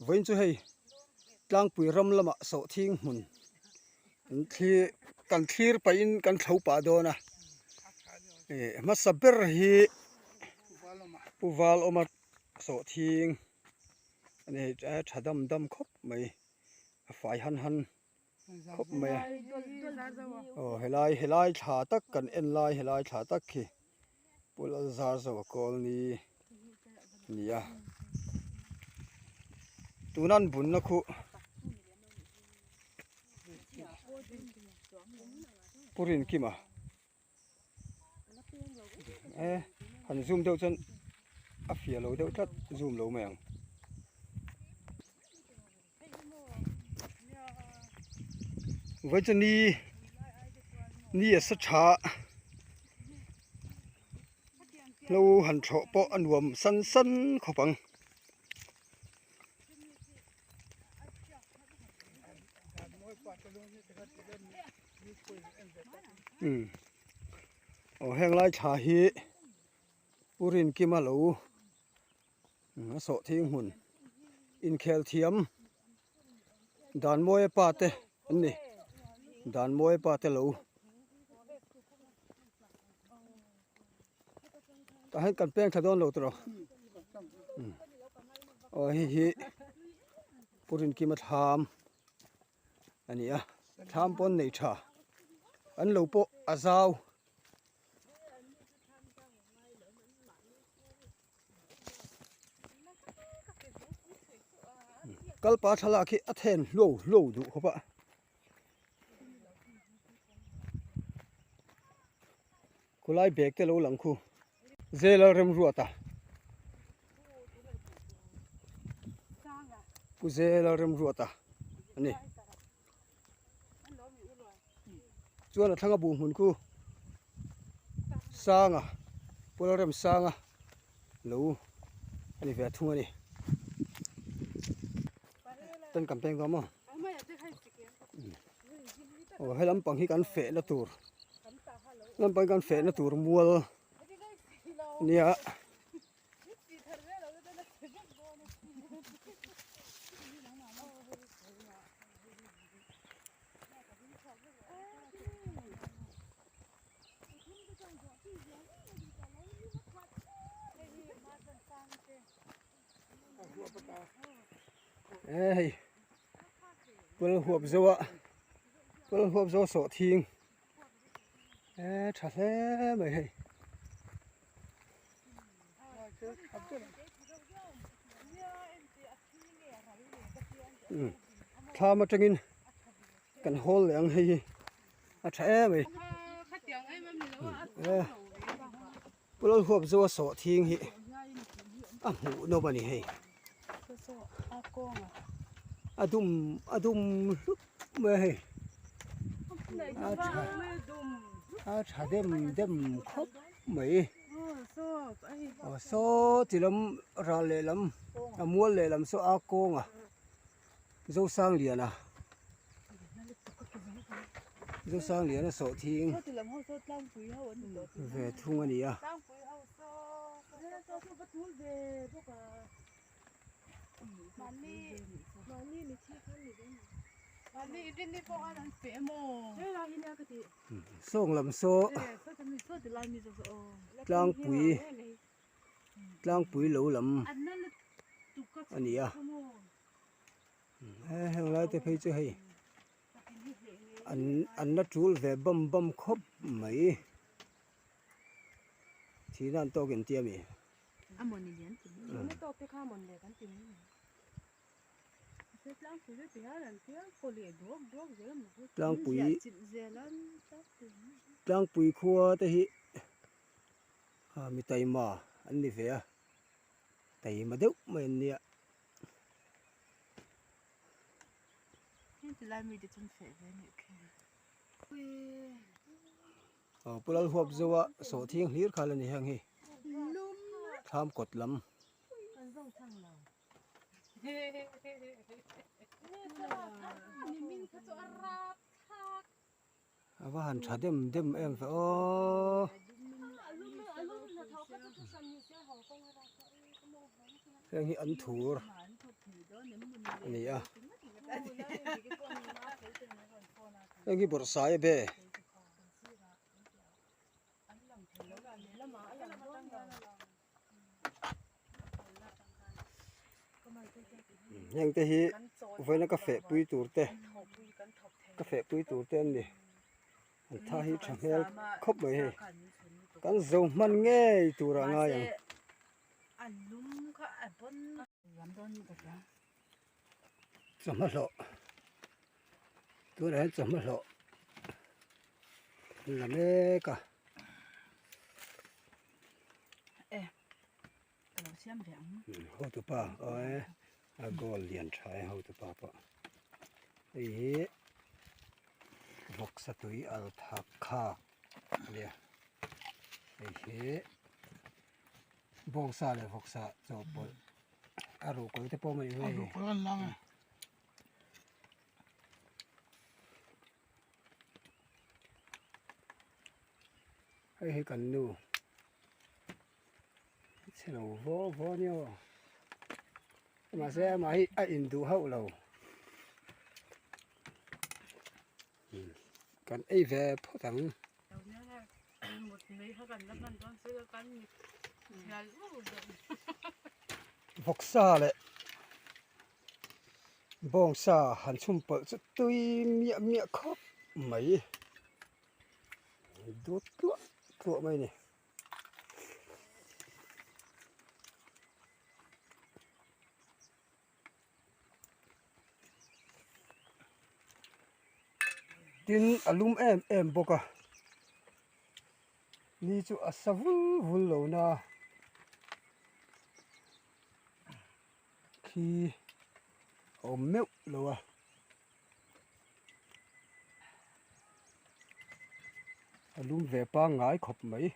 Vawiin chu hei tlangpui ram lamah sawhthing hmun kan thlir kan thlir pahin kan thlo pah dawn a ih hmasa ber hi Pu Valawma sawhthing a ni a tha dam dam khawp mai a fai han han khawp mai a aw helai helai thla tak kan en lai helai thla tak khi Pu Lalzarzoa Kawlni a ni a tuna an bunna khu Pu Rinkima e han zoom deuh chuan a fiah lo deuh tlat zoom lo mai ang. Vawi chu ni ni a sa tha hlo han thlawh pawh a nuam san san khawp ang. Umm aw heng lai thla hi Pu Rinkima lo. A sawhthing hmun inkhel thiam Danmawia pa te an ni Danmawia pa te lo tah hian kan peng thla dawn lo tawh aw hei hi Pu Rinkima thlam a ni a thlam pawn nei tha an lo pawh a zau. Kalpa thlalak hi a then hlo hlo duh khawp a. Khulai bag te lo lang khu Zela Remruata Pu Zela Remruata a ni. Chuan a thlanga buh hmun khu Sanga Pu Lalremsanga lo a ni ve thung a ni. Tan kan peng dawn maw? Aw he lampang hi kan fehna tur lampang hi kan fehna tur mual a nia. E hei kul huap zo a kul huap zo sawhthing e tha hle mai hei. Thlam atangin kan hawl leh ang hei hi a tha em mai Pu Lalhuapzoa sawhthing hi a hmuh nawm a ni hei a dum a dum hlup mai a hei a tha a tha dem dem khawp mai aw saw ti lam ral lehlam a mual lehlam saw a kawnga Zosangliana Zosangliana sawhthing ve thung a ni a. Sawng lam saw tlangpui tlangpui lo lam a ni a. Heng lai te phei chu hei an an la tul ve bam bam khawp mai thihna an tawk in tia mi tlangpui tlangpui khua te hi mi taima an ni ve a taima deuh mai an nia. Aw Pu Lalhuapzoa sawhthing hlir kha la ni heng hi thlam kawt lam. A va han tha dem dem em ve aw. Heng hi an thur. a ni a heng hi bawrhsai a be. Heng te hi vawiina ka feh pui tur te ka feh pui tur te an ni an tha hi tha hmel khawp mai hei kan zo hman ngei tur ah ngai ang. Chawhma hlawh tunah hian chawhma hlawh an la mek a. Hotupa aw e a goal lian tha e hotupa pawh hei hi vawksa tui al thak khak a nia hei hi bawngsa leh vawksa chawhpawlh a ruhkawl te pawh a awm a ni hei. Hei hi kan nu chhe lo vaw vaw nia aw mahse amah hi a induh hauh lo kan ei ve phawt ang. Vawksa leh bawngsa han chhum pawlh chu tui miah miah khawp mai. Dut tluah tluah mai a ni. Tin a lum em em bawk a ni chu a sa vul vul lo na khi a awm meuh lo a. A lum ve pangngai khawp mai.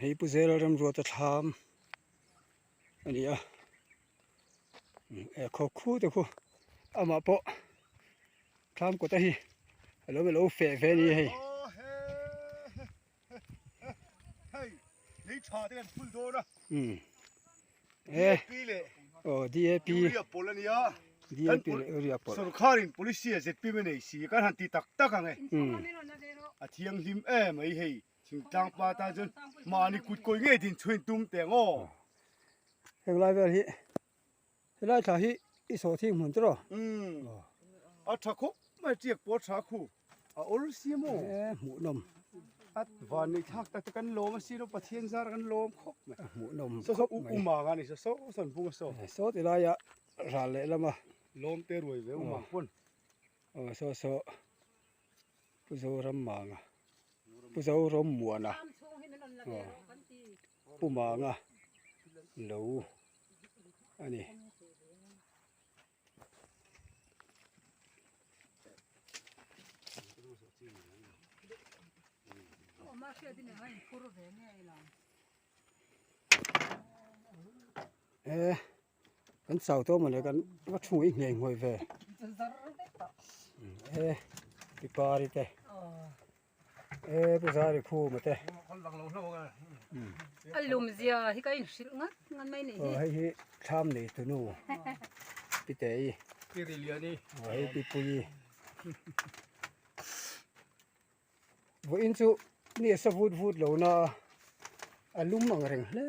Hei Pu Zela Ramruata thlam a ni a khaw khu te khu amah pawh thlam kawta hi a lo lo feh ve a ni hei. Aw DAP DAP leh uria pawlh. Sorkarin policy a ZPM a nei si kan han ti tak tak ang e. A thianghlim em mai hei thingtlang pa tan chuan mahni kut kawi ngei din chhuin tum teh ang aw. Heng lai vel hi helai thla hi i sawh thing hmun tawh. A tha khawp mai tiak pawh a tha khu a awl si maw. E hmuhnawm. A van nei thlak tak te kan lawm a silo Pathian zar kan lawm khawp mai. A hmuhnawm khawp mai. U mang a ni saw saw sawn bung a saw. Saw ti laia ral leh lama. Lawm te ruai ve u mang pawn. Aw saw saw Pu Zoram Manga Pu Zoram Muana aw Pu Manga lo a ni. E kan chau tawh mawle kan va thu i nghei ngawih ve e pipari te e pu zari khuma te a lum zia hi ka inhrilh ngat ngat mai ni hi hei hi thlam nei tunu pitei hei pipui Vawiin chu mi a sa vut vut lo na a lum ang reng hle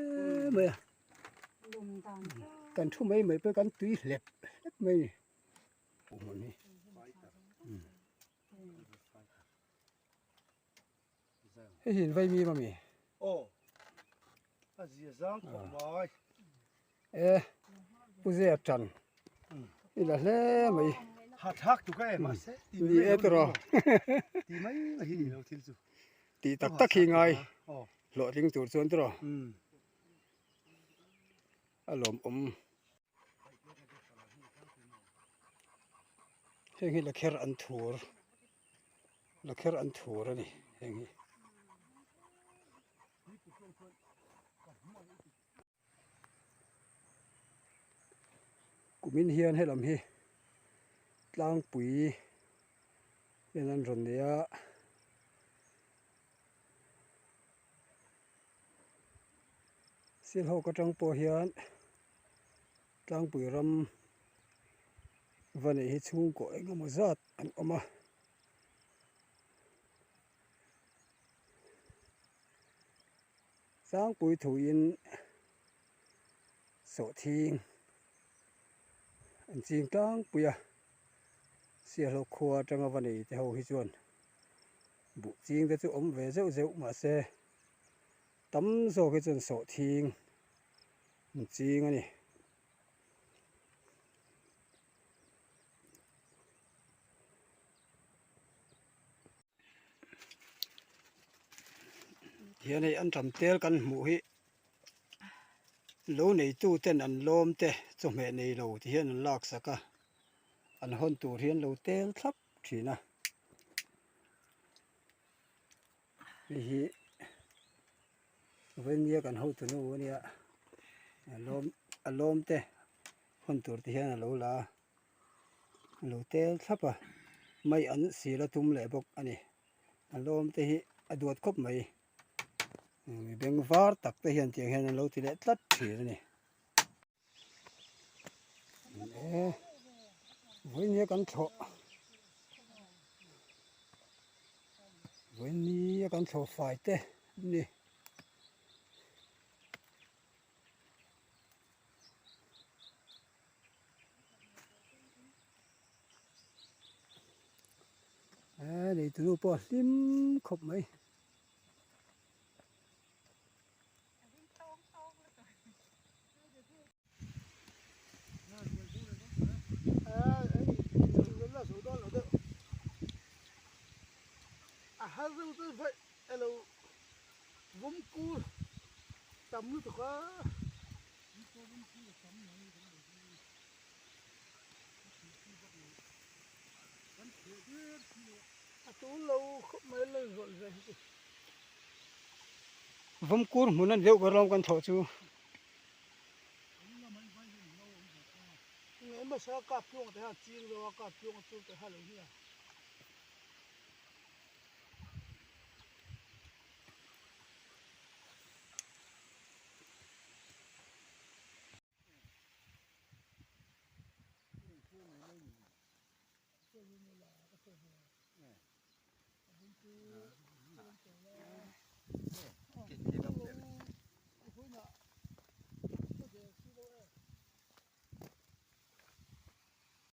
mai a kan thu mai mai pawh kan tui hlep hlep mai a ni hmun hi hei hi in vai mi mami aw a zia zang khawp mai e pu zia tan i la hle mai ha thak tu ka em mahse ni e tawh ti mai mai hi ni lo thil chu ti tak tak hi ngai hlawhtling tur chuan tawh a lawmawm heng hi lakher an thur lakher an thur a ni heng hi. Kumin hian helam hi tlangpui hian an rawn nei a. Silhawk atang pawh hian tlangpui ram va neih hi chhungkaw eng emaw zat an awm a. Tlangpui thuin sawhthing an ching tlangpui a, Sialhawk khua atanga va nei te ho hi chuan buh ching te chu awm ve zeuh zeuh mahse tam zawk hi chuan sawhthing an ching a ni. Hian hei an ṭam tel kan hmuh hi lo neitu ten an lawm te chawhmeh nei lo ti hian an lak sak a an hawn tur hi an lo tel thlap thin a hei hi vawinia kan hotu nu ania a lawm a lawm te hawn tur te hian a lo la a. A lo tel thlap a mai an sil a tum leh bawk a ni a lawm te hi a duat khawp mai mi beng var tak te hian tiang hian an lo ti leh tlat thin a ni e vawiin hi kan thlawh vawiin ni a kan thlawh fai te an ni. Eee neitunu pawh a hlim khawp mai. Vawmkur hmun a ni deuh ber rawng kan thlawh chu.